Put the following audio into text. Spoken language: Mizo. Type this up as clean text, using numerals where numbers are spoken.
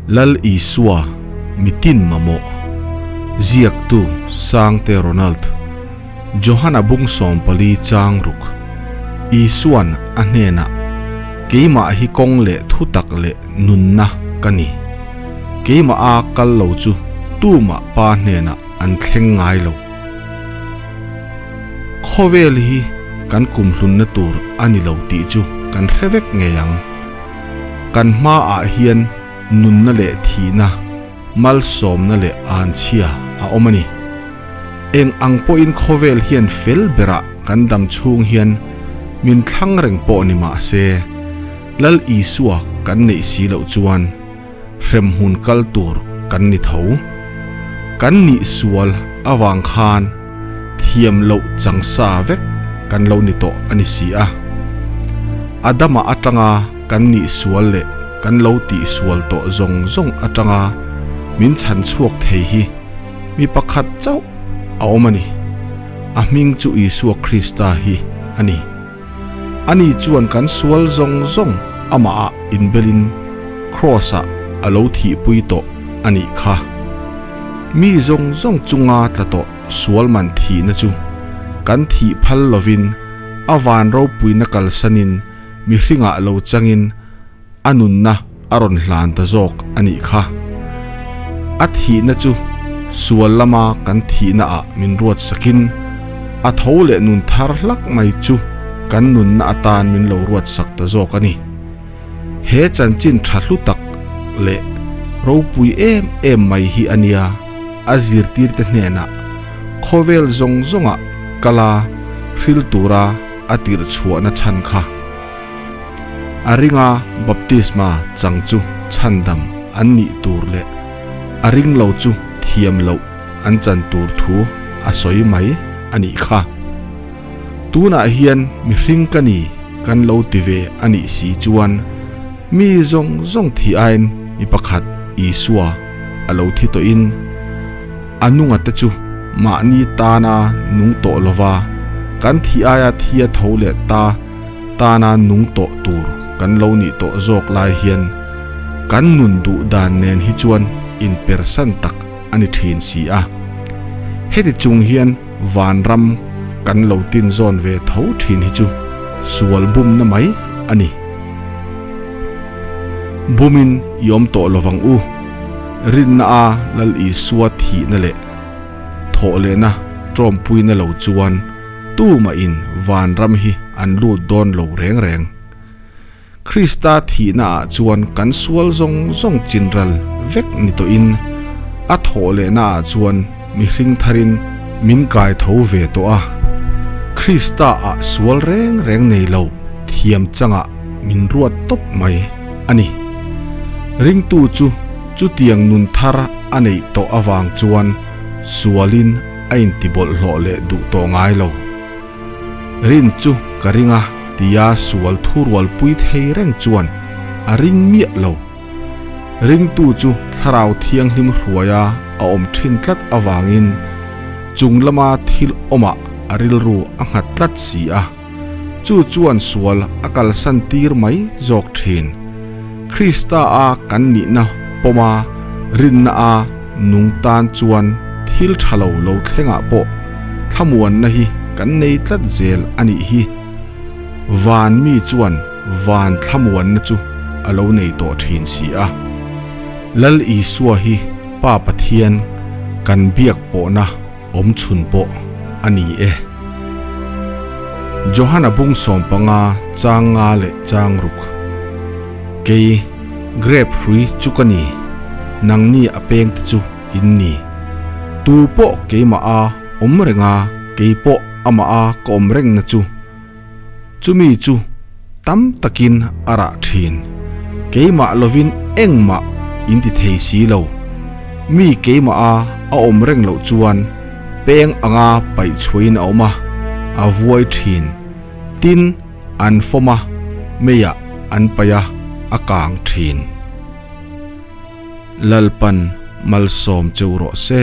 Lal Isua mitin mamawh. Ziaktu Sangte Ronald. Johana bung 14 chang ruk. Isuan a hnenah, Keimah hi kawng leh thutak leh nunna ka ni. Keimah a kal lo chu tumah Pa hnenah an thleng ngai lo. Khawvel hi kan kumhlunna tur a ni lo tih chu kan hre vek ngei ang. Kan hmaah hian nunna leh thihna, malsawmna leh anchhia a awm a ni. Eng ang pawhin khawvel hian fel berah kan dam chhung hian min thlang reng pawh ni mah se, Lal Isua kan neih si loh chuan hremhmun kal tur kan ni tho. Kan nih sual avang khan thiam loh chang sa vek kan lo ni tawh a ni si a. Adama atanga kan nih sual leh kan lo tih sual tawh zawng zawng atanga min chhan chhuak thei hi mi pakhat chauh a awm a ni. A hming chu Isua Krista hi a ni. Ani chuan kan sual zawng zawng amah ah inbelin Kraws ah a lo thihpui tawh a nih kha. Mi zawng zawng chunga tla tawh sual man thihna chu kan thih phal lovin a van ropuina kalsanin mihringah lo changin a nunna a rawn hlan ta zawk a nih kha. A thihna chu sual lama kan thihna ah min ruat sakin a tho leh nun thar hlak mai chu kan nunna atan min lo ruat sak ta zawk a ni. He chanchin tha hlu tak leh ropui em em mai hi a nia a zirtirte hnenah khawvel zawng zawngah kala hril tura a tirh chhuahna chhan kha. A ringa baptisma chang chu chhandam an nih tur leh a ring lo chu thiam loh an chan tur thu a sawi mai a nih kha. Tunah hian mihring ka ni kan lo ti ve a nih si chuan mi zawng zawng thi aiin mi pakhat Isua a lo thi tawhin a nunga te chu mahni tana nung tawh lova kan thi aia thi a tho leh ta tana nung tawh tur kan lo nih tawh zawk lai hian kan nun duh dan nen hi chuan inpersan tak a ni thin si a. Heti chung hian vanram kan lo tin zawn ve tho thin hi chu sual bumna mai a ni. Bumin i awm tawh lovang u, rinna a Lal Isua thihna leh thawhlehna tawmpuina lo chuan Tumah in vanram hi an lut dawn lo reng reng. Krista thihna ah chuan kan sual zawng zawng chinral vek ni tawh in a thawh lehna ah chuan mihring thar in min kai tho ve tawh a. Krista ah sual reng reng nei lo thiam chang ah min ruat tawp mai a ni. Ringtu chu chutiang nun thar a neih tawh avang chuan sual in a intibawlhhlawh leh duh tawh ngai lo. Rin chu ka ring a tia sual thurualpui thei reng chuan a ring miah lo. Ringtu chu thlarau thianghlim hruaia a awm thin tlat avangin chung lama thil awmah a rilru a nghat tlat si a, chu chuan sual a kalsan tir mai zawk thin. Krista a kan nihna pawma rinna a nung tan chuan thil tha lo lo thlengah pawh thlamuanna hi kan nei tlat zel a nih hi. Van mi chuan van thlamuanna chu a lo nei tawh thin si a. Lal Isua hi Pa Pathian kan biak pawhna awm chhun pawh a ni e. Johana bung 15 chang nga leh chang ruk. Kei grape hrui chu ka ni, nangni a peng te chu in ni. Tu pawh keimah a awm reng a, kei pawh amah a ka awm reng na chu. Chumi chu tam takin a rah thin. Keimah lovin engmah in ti thei si lo. Mi keimah a a awm reng loh chuan peng anga paih chhuahin a awm a, a vuai thin. Tin, an fawm a, meiah an paih a, a kang thin. Lalpan malsawm cheu rawh se.